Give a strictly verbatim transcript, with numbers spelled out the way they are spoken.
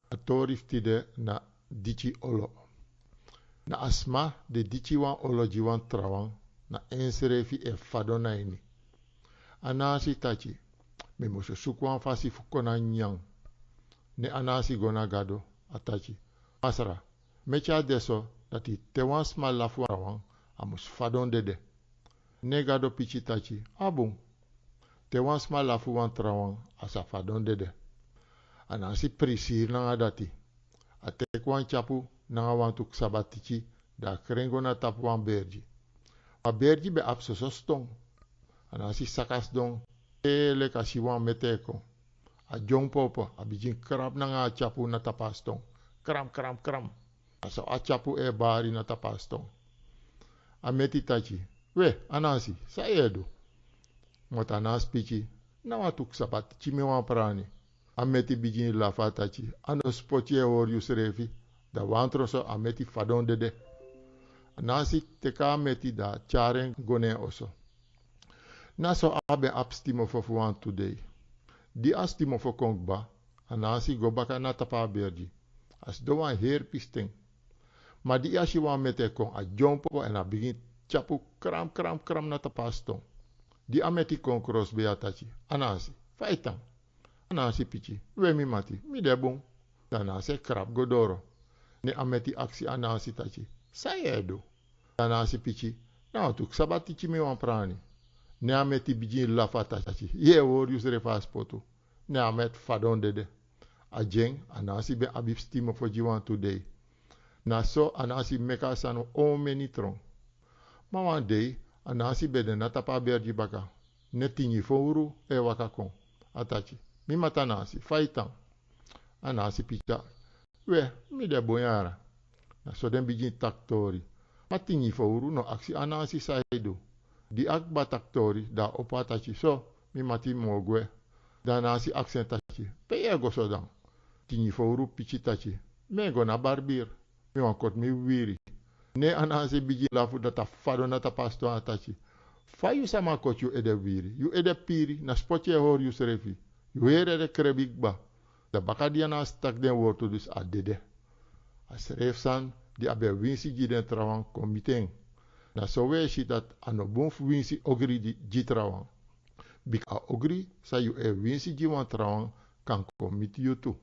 A tori fu tide na diki olo. Na a sma di diki wan olo gi wan trawan, na ensrefi e fadon na ini. Anansi taki: "Mi musu suku wan fasi fu kon na nyanyan." Ne Anansi go na Gado, a taki: "Masra, meki a de so dati te wan sma lafu wan trawan, a mus fadon dede." Ne Gado piki taki: "A bun. Te wan sma lafu wan trawan, a sa fadon dede." Anansi prisiri nanga dati. A teki wan tyapu nanga wantu ksaba tiki, dan a kren go na tapu wan bergi. A bergi ben abi soso ston. Anansi saka sidon, te leki a si wan meti e kon. A dyompo opo, a bigin krabu nanga a tyapu na tapu a ston. Kram, kram, kram. A so a tyapu e bari na tapu a ston. A meti taki: "We, Anansi, san yu e du?" Mati Anansi piki: "Na wantu ksaba tiki mi wani prani." A meti bigin lafu, a taki: "A no sipoti yu e hori yusrefi." Dan wantroso a meti fadon dede. Anansi teki a meti, dan a tyari en go na en oso. Na so a ben abi stimofo fu wantu dei. Di a stimofo kon kba, Anansi go baka na tapu a bergi. A sidon wan heri pisten. Ma di a si wan meti e kon, a dyompo èn a bigin tyapu kram, kram, kram na tapu a ston. Di a meti kon krosbei, a taki: "Anansi, fa yu tan?" Anansi piki: "We mi mati, mi de bun." Dan Anansi e krabu go doro. Ne a meti aksi Anansi taki: "San yu e du?" Dan Anansi piki: "Na wantu ksaba tiki mi wani prani." Ne a meti bigin lafu, a taki: "Yu e hori yusrefi a sipotu." Ne a meti fadon dede. A gi en, Anansi ben abi stimofo gi wantu dei. Na so Anansi meki a sani omeni tron. Ma wan dei, Anansi ben de na tapu a bergi baka. Ne Tingi Fowru e waka kon. A taki: "Mi mati Anansi, fa yu tan?" Anansi piki: "We, mi de bun yara." Na so den bigin taki tori. Ma Tingi Fowru no aksi Anansi san yu e du. Di a kba taki tori, dan a opo, a taki: "So, mi mati, mi o gwe." Dan Anansi aksi en taki: "Pe yu e go so dan?" Tingi Fowru piki taki: "Mi e go na barbiri. Mi wani koti mi wiwiri." Ne Anansi bigin lafu, dati a fadon na tapu a ston, a taki: "Fa yu sama koti yu ede wiwiri? Yu ede piri, na sipoti yu e hori yusrefi. Yu heri ede krebi kba." Dan baka di Anansi taki den wortu disi, a dede. A srefi sani di a ben winsi gi den trawan kon miti en. Na so wi e si dati a no bun fu winsi ogri gi, gi trawan. Bika a ogri san yu e winsi gi wan trawan kan kon miti yu tu.